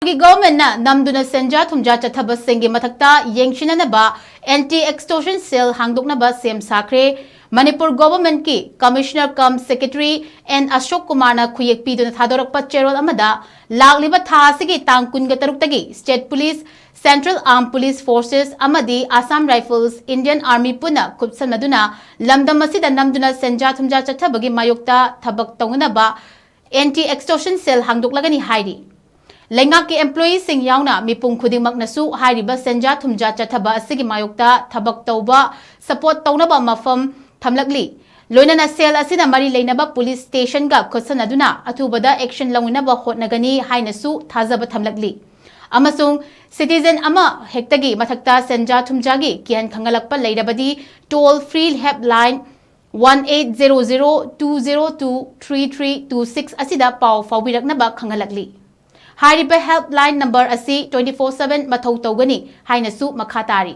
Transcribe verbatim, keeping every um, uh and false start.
ꯒꯤ ꯒꯣꯚꯔꯟꯃꯦꯟꯠꯅ ꯅꯝꯗꯨꯅ ꯁꯦꯟꯖꯥ ꯊꯨꯝꯖꯥ ꯆꯠꯊꯕꯁꯤꯡꯒꯤ ꯃꯊꯛꯇ ꯌꯦꯡꯁꯤꯟꯅꯅꯕ ꯑꯦꯟꯇꯤ ꯑꯦꯛꯁꯇꯣꯔꯁꯟ ꯁꯦꯜ ꯍꯥꯡꯗꯣꯛꯅꯕ ꯁꯦꯝ ꯁꯥꯈ꯭ꯔꯦ꯫ ꯃꯅꯤꯄꯨꯔ ꯒꯣꯚꯔꯟꯃꯦꯟꯠꯀꯤ commissioner cum secretary N Ashok ꯀꯨꯃꯥꯔꯅ ꯈꯨꯌꯦꯛ ꯄꯤꯗꯨꯅ ꯊꯥꯗꯣꯔꯛꯄ ꯆꯦꯔꯣꯜ ꯑꯃꯗ, ꯂꯥꯛꯂꯤꯕ ꯊꯥ ꯑꯁꯤꯒꯤ ꯇꯥꯡ ꯀꯨꯟꯒ ꯇꯔꯨꯛꯇꯒꯤ state police, central ꯑꯥꯔꯝ police forces ꯑꯃꯗꯤ ꯑꯁꯥꯝ ꯔꯥꯏꯐꯜꯁ, ꯏꯟꯗꯤꯌꯟ ꯑꯥꯔꯃꯤ ꯄꯨꯟꯅ ꯈꯨꯠꯁꯝꯅꯗꯨꯅ ꯂꯝꯗꯝ ꯑꯁꯤꯗ ꯅꯝꯗꯨꯅ ꯁꯦꯟꯖꯥ ꯊꯨꯝꯖꯥ ꯆꯠꯊꯕꯒꯤ ꯃꯥꯌꯣꯛꯇ ꯊꯕꯛ ꯇꯧꯅꯅꯕ ꯑꯦꯟꯇꯤ ꯑꯦꯛꯁꯇꯣꯔꯁꯟ ꯁꯦꯜ ꯍꯥꯡꯗꯣꯛꯂꯒꯅꯤ ꯍꯥꯏꯔꯤ꯫ ꯂꯩꯉꯥꯛꯀꯤ ꯑꯦꯝꯄ꯭ꯂꯣꯌꯤꯁꯤꯡ ꯌꯥꯎꯅ ꯃꯤꯄꯨꯝ ꯈꯨꯗꯤꯡꯃꯛꯅꯁꯨ ꯍꯥꯏꯔꯤꯕ ꯁꯦꯟꯖꯥ ꯊꯨꯝꯖꯥ ꯆꯠꯊꯕ ꯑꯁꯤꯒꯤ ꯃꯥꯌꯣꯛꯇ ꯊꯕꯛ ꯇꯧꯕ, ꯁꯄꯣꯔꯠ ꯇꯧꯅꯕ ꯃꯐꯝ ꯊꯝꯂꯛꯂꯤ꯫ ꯂꯣꯏꯅꯅ ꯁꯦꯜ ꯑꯁꯤꯅ ꯃꯔꯤ ꯂꯩꯅꯕ ꯄꯨꯂꯤꯁ ꯁ꯭ꯇꯦꯁꯟꯒ ꯈꯨꯠꯁꯝꯅꯗꯨꯅ ꯑꯊꯨꯕꯗ ꯑꯦꯛꯁꯟ ꯂꯧꯅꯅꯕ ꯍꯣꯠꯅꯒꯅꯤ ꯍꯥꯏꯅꯁꯨ ꯊꯥꯖꯕ ꯊꯝꯂꯛꯂꯤ꯫ ꯑꯃꯁꯨꯡ ꯁꯤꯇꯤꯖꯦꯟ ꯑꯃ ꯍꯦꯛꯇꯒꯤ ꯃꯊꯛꯇ ꯁꯦꯟꯖꯥ ꯊꯨꯝꯖꯥꯒꯤ ꯀꯤꯍꯟ ꯈꯪꯍꯜꯂꯛꯄ ꯂꯩꯔꯕꯗꯤ, toll free helpline one eight zero zero two zero two three three two six ꯑꯁꯤꯗ ꯄꯥꯎ ꯐꯥꯎꯕꯤꯔꯛꯅꯕ ꯈꯪꯍꯜꯂꯛꯂꯤ꯫ ꯍꯥꯏꯔꯤꯕ ꯍꯦꯜꯞꯂꯥꯏꯟ ꯅꯝꯕꯔ ꯑꯁꯤ twenty four seven ꯃꯊꯧ ꯇꯧꯒꯅꯤ ꯍꯥꯏꯅꯁꯨ ꯃꯈꯥ ꯇꯥꯔꯤ꯫